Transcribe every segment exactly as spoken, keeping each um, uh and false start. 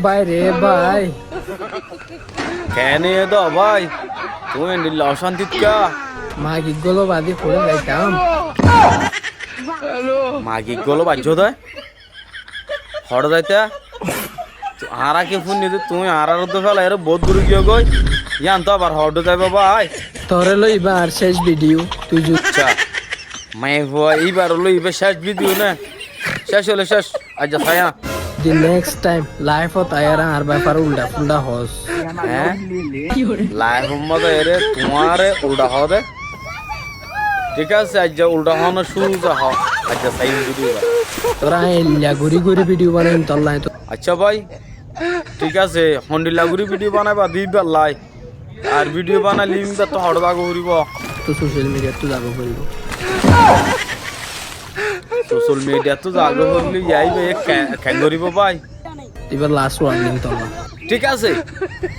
Bái re bái. Keén óiye dé bái? Tuñí endilla ocántit ká? Magik gólor baade hoçé zaitam? Magik gólor baade hoçé zaitam? Añára ki fúinni dé tuñí añáráre dóri félaiyóre boóut dure giyó goi. Yían toó abar hoçé zaiba bái? Toré loi ibá añár céc bidiyó, tui zu- Accá. Maiyafua, íbaré loi ibá céc bidiyó né? Céc óile céc, aijja sai aññí. The next time, laifot aiyóre añár befare ulda fulda hoós. Hé? Laifot mazé aiyóre tuáñre ulda hoó dé? Thík asé, aijja ulda hoóna cúru hoó. Aijja saiyum bidiyó ibá. Toré aññí eilla gorí gorí bidiyó banaiyum tollá. Accá bái, thík asé, hondilla gorí bidiyó banaiba dé íballá. Ar bidiyó banailé íbattú hoçé zagói foribó? Tó social mediattú zagói foribó. Social mediattú zagói forilé yá íba e ke-, keén goríbo bái? Ibá last warning tollá. Thík asé,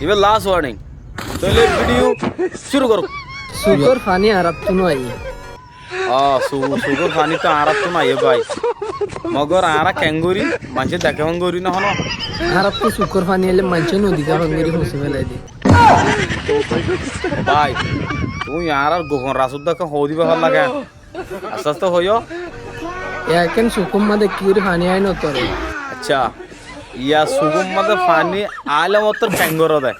ibá last warning. Tóile bidiyó cúru goró. Sukór faní añáráttu no aiyé. Ó, su-, sukór faní toó añáráttu no aiyé bái. Mogor añára keéngorí maincé deká fán gorí no hono. Añáráttu sukór faní ailé maincé nodi deká fán gorí fosí félai dé. Bái, tuñí añárár gofon rasódda ekkán hoódiba fán lage. Asté asté hoiyó. Ekkán sukór mazé dekí gorí faní aái no toré. Accá. Yá sukór mazé faní aáile mottór keéngoró dé.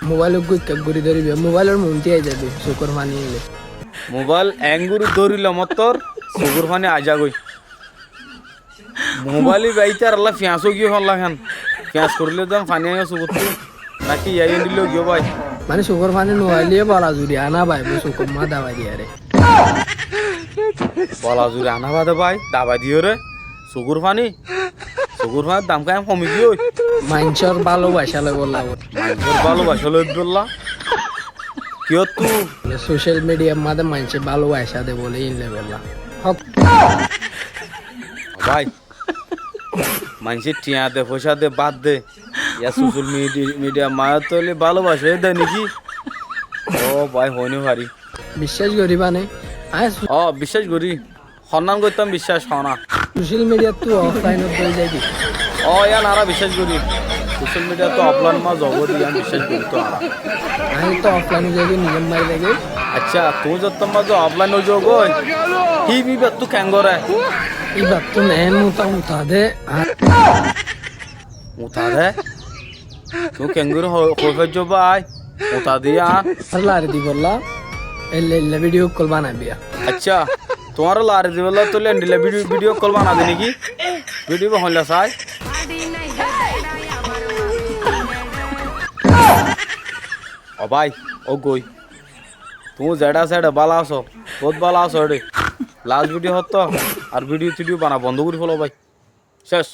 Mobáil uggúa ekká gorí dóriba, mobáilor muúntu aái zaibói sukór faní ailé. Mobáil eéngorí dórile mottór sukór faní aái zagói. Mobáil íba ítarallá fiañs óigiyoi fán lage. Fiañs goríle dé faní aiyé sukóttu. Náki yá endilla óigiyoi bái? Maní sukór faní no ailé bola zuri aná bái, bói sukór mazé dabai diyóre. Bola zuri aná bade bái, dabai diyóre. Sukór faní? Sukór fanír dam káyam homi giyói. Maincór bálobaicá loi bolla. Maincór bálobaicá loi bolla? Kiyóttu? Social mediar mazé maincé bálobaicá de bóle íin loi bolla. Hók. Bái, maincé thiañ de, foicá de, bát de. Yá social medi-, mediar mazé tóile bálobaicá de niki? Ó bái, hoói no fari. Biccác goríba né? Aññí su- Ó, biccác gorí. Honnán goittám biccác, hona. Social mediattú offline-ot dóri zaibi. Ó, yían añára biccác gorí. Social mediattú offline mazé óibo de yían biccác gorí to añára. Aññí to offline ói zaigói, nizor mari zaigói. Accá, tuñí zottór mazé offline ói zaigói, hí íbattú keéngoré? Íbattú ne, muta, muta de. Muta de? Tuñí keéngorí ho-, hoói faijjó bái? Muta de yían? Añáre lari dibollá, eilla eilla bidiyó ókkol banaiba. Accá, tuáñre lari dibollá tóile endilla bidiyó, bidiyó ókkol banaiba niki? Bidiyó ibá hoilla sai. Ó bái, ó goi. Tuñí zeçé asó eçé bála asó, boóut bála asó eçé. Last bidiyó hoótto, ar bidiyó tidiyó bana bondó gorí félo bái. Céc.